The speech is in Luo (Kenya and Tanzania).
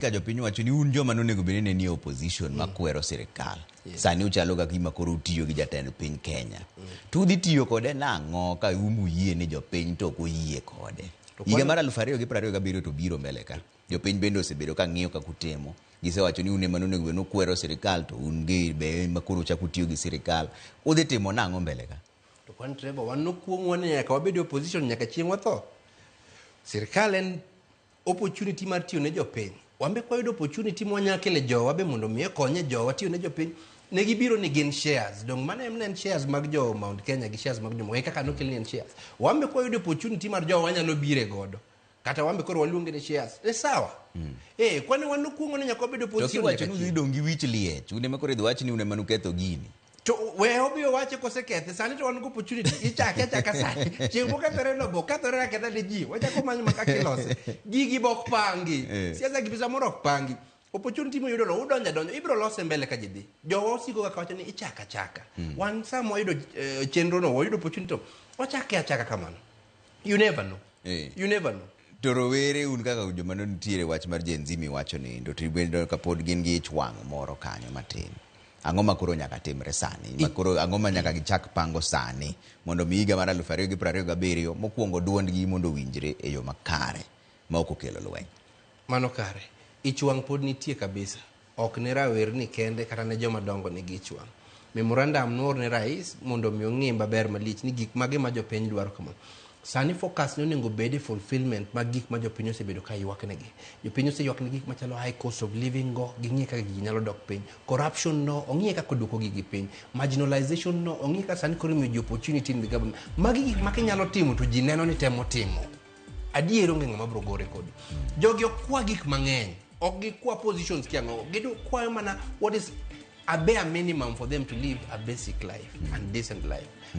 Ka jopiny wacho ni un joma nonego bed ni ne nie opposition makwero sirikal, sani uchalo ka gima koro utiyo gi jatend piny Kenya. To udhi tiyo kode nang'o ka umuyie ni jopiny to ok oyie kode? To Higa mar 2027 to biro mbele ka. Jopiny bende osebedo ka ng'iyo kaka utimo. Gisewacho ni un ema nonego bed ni ukwero sirikal, to un gi be ema koro uchako utiyo gi sirikal. Udhi timo nang'o mbele ka? To kwan Trevor, wan nokuong'wa ni nyaka wabed e opposition nyaka chieng' watho. Sirkal en opportunity mar tiyo ne jopiny. Wan be kwayudo opportunity mwanya kele jowa be mondo mi okonye jowa tiyo ne jopiny. Ne gibiro ni gin shares. Dong mano em ne en shares mag jo Mount Kenya gi shares mag jomoko. E kaka nokel ni en shares. Wan be kwayudo opportunity mar jowa wanyalo bire godo. Kata wan be koro waluonge ni shares. E sawa. Eh, kwani wan nokuong'o ni nyaka wabed To opposition kiwacho nyaka ni udhi chieng'. dong' gi wich liech, un ema koro idhi wach ni un ema nuketho gini. To we obi owache kosekethe. Sani to wan gi opportunity. Ichake achaka sani. Chieng' mokethore no bo kethore aketha ne ji. Wachako manyo ma kaka ilose. Gigi bok pangi. Siasa gi pesa moro ok pangi. Opportunity moyudo no udonjo adonja. Ibiro lose mbele ka ji dhi. Jowa osiko kaka wacho ni ichaka achaka. Wan sama wayudo chenro no, wayudo opportunity to wachake achaka kamano. You never know. You never know. To rowere un kaka joma ne nitiere wach mar Gen Z miwacho ni to bedo ka pod gin gi ich wang' moro kanyo matin. Ang'o ma koro nyaka timre sani? Ma koro ang'o ma nyaka gichak pango sani mondo mi higa mar 2027 mokwongo duondgi mondo owinjre e yo makare ma ok okelo lweny? Mano kare. Ich wang' pod nitie kabisa. Ok ne rawerni kende kata ne joma dongo nigi ich wang'. Memorandum noor ne rais mondo mi ong'i maber malich ni gik mage ma jopiny dwaro kama. Sani focus ne onego bed e fulfillment mag gik ma jopiny osebedo ka ywak negi. Jopiny oseywak ne gik machalo high cost of living go, ging'iye kaka gigi nyalo dok piny. Corruption no, ong'iye kaka oduoko gigi piny. Marginalization no, ong'iye kaka sani koro imiyo ji opportunity in the government. Magi gik ma kinyalo timo to ji neno ni temo timo. Adier onge ng'ama biro gore kodi. Jogi ok kwa gik mang'eny. Ok gikwa positions kia ang'o. Gikwayo mana what is a bare minimum for them to live a basic life and decent life.